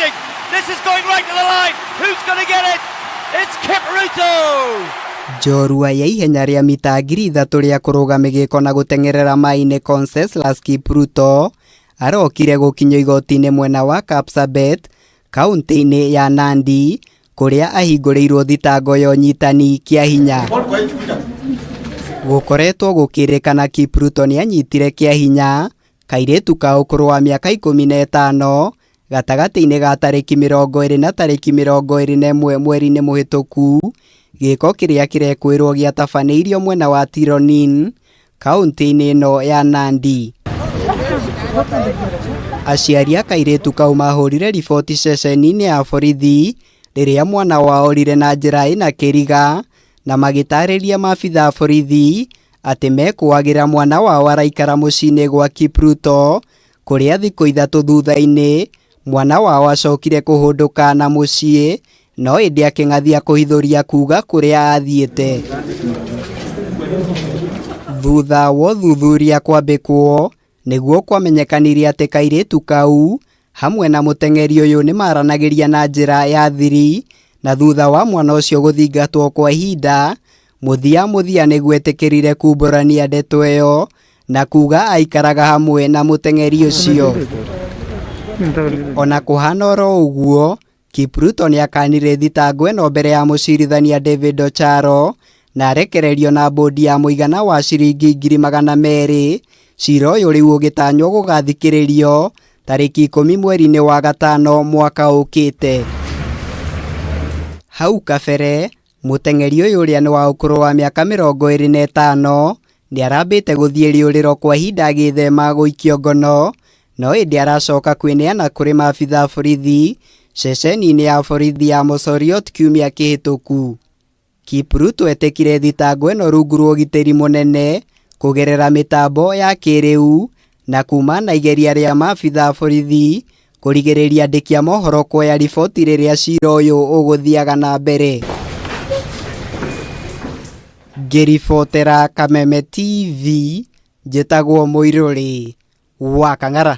Fantastic. This is going right to the line. Who's going to get it? It's Kipruto. Njorua ya ihenya rĩa mita 3,000 rĩa kũrũga mĩgĩko na gũteng'erera maĩ-inĩ Conseslus Kipruto arokire gũkinyio igoti-inĩ mwena wa Kapsabet kaunti-inĩ ya Nandi kũrĩa ahingũrĩirwo thitango ya ũnyitani kĩa hinya. Gũkoretwo gũkĩrĩkana Kipruto nĩanyitire kĩa hinya kairĩtu ka ũkũrũ wa mĩaka 15 gatagatĩ-inĩ ga tarĩki 20 na tarĩki 21 mweri-inĩ mũhĩtũku, gĩko kĩrĩa kĩrekũĩrwo gĩatabanĩirio mwena wa Tironin kaunti-inĩ ĩno ya Nandi. Aciari a kairĩtu kau mahũrire riboti ceceni-inĩ ya borithi rĩrĩa mwana wao orire na njĩra ĩna kĩriga na magĩtarĩria maabitha a borithi atĩ mekũagĩra mwana wao araikara mũciĩ-inĩ gwa Kipruto kũrĩa thikũ 3 thutha-inĩ mwana wao acokire kũhũndũka na mũciĩ no ĩndĩ akĩng'athia kũhithũria kuga kũrĩa athiĩte. Thutha wa ũthuthuria kwambĩkwo nĩguo kwamenyekanire atĩ kairĩtu kau hamwe na mũteng'eri ũyũ nĩmaranagĩria na njĩra ya thiri na thutha wa mwana ũcio gũthingatwo kwa ihinda mũthia mũthia nĩgwetĩkĩrire kumbũrania ndeto ĩyo na kuga aikaraga hamwe na mũteng'eri ũcio. Ona kũhana oro ũguo, Kipruto nĩakanire thitango ĩno mbere ya mũcirithania David Ocharo na arekererio na bodi ya mũigana wa ciringi 200,000. Cira ũyũ rĩu ũgĩtanywo gũgathikĩrĩrio tarĩki 10 mweri-inĩ wa gatano mwaka ũkĩte. Hau kabere mũteng'eri ũyũ ũrĩa nĩ wa ũkũrũ wa mĩaka 25 nĩarambĩte gũthiĩ rĩũrĩro kwa ihinda agĩthema gũikio ngono no ĩndĩ aracoka kwĩneana kũrĩ maabitha a borithi ceceni-inĩ ya borithi ya Mosoriot kiumia kĩhĩtũku. Kipruto etĩkire thitango ĩno rungu rwa ũgitĩri mũnene kũgerera mĩtambo ya kĩrĩu na kuma na igeria rĩa maabitha a borithi kũrigĩrĩria andĩki a mohoro kuoya riboti rĩrĩa cira ũyũ ũgũthiaga na mbere. Ngĩribotera Kameme TV njĩtagwo Mũirũrĩ wa Kang'ara.